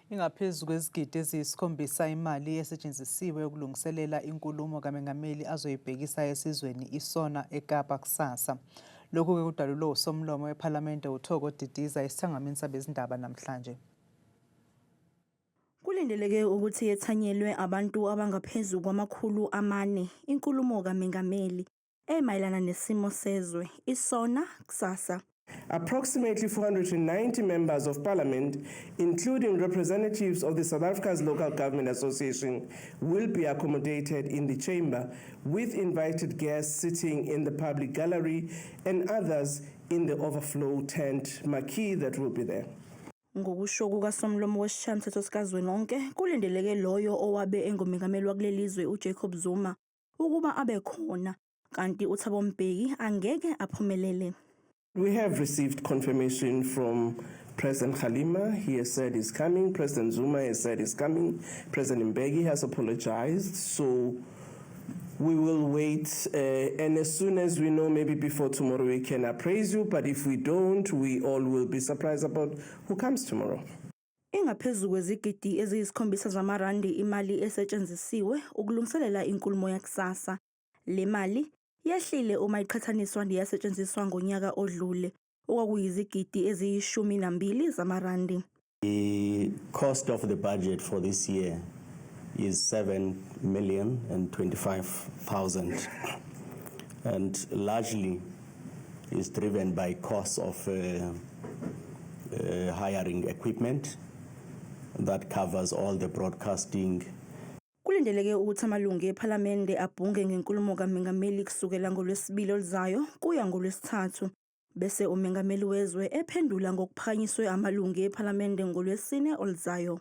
Ingaphezu kwezigidi eziyisikhombisa imali esetshenzisiwe ukulungiselela inkulumo kaMengameli azoyibhekisa esizweni iSONA eKapa kusasa. Lokhu-ke kudalulwe uSomlomo wePhalamende uThoko Didiza esithangamini sabezindaba namhlanje. Kulindeleke ukuthi yethanyelwe abantu abangaphezu kwama-400 inkulumo kaMengameli emayelana nesimo sezwe iSONA kusasa. Approximately 490 members of parliament, including representatives of the South Africa's Local Government Association, will be accommodated in the chamber, with invited guests sitting in the public gallery and others in the overflow tent marquee that will be there. Ngokusho kukaSomlomo wesiShayamthetho sikazwelonke, kulindeleke loyo owabe engumengameli wakuleli zwe uJacob Zuma ukuba abe khona, kanti uThabo Mbeki angeke aphumelele. We have received confirmation from President Kgalema. He has said he's coming. President Zuma has said he's coming. President Mbeki has apologized. So we will wait. And as soon as we know, maybe before tomorrow, we can appraise you. But if we don't, we all will be surprised about who comes tomorrow. Ingaphezu kwezigidi eziyisikhombisa zamarandi imali esetshenzisiwe ukulungiselela inkulumo yakusasa. Le mali yehlile uma iqhathaniswa neyasetshenziswa ngonyaka odlule, okwakuyizigidi eziyishumi nambili zamarandi. The cost of the budget for this year is 7,025,000 and largely is driven by costs of hiring equipment that covers all the broadcasting. Kulindeleke ukuthi amalungu ePhalamende abhunge ngenkulumo kaMengameli kusukela ngoLwesibili oluzayo kuya ngoLwesithathu, bese uMengameli wezwe ephendula ngokuphakanyiswe amalungu ePhalamende ngoLwesine oluzayo.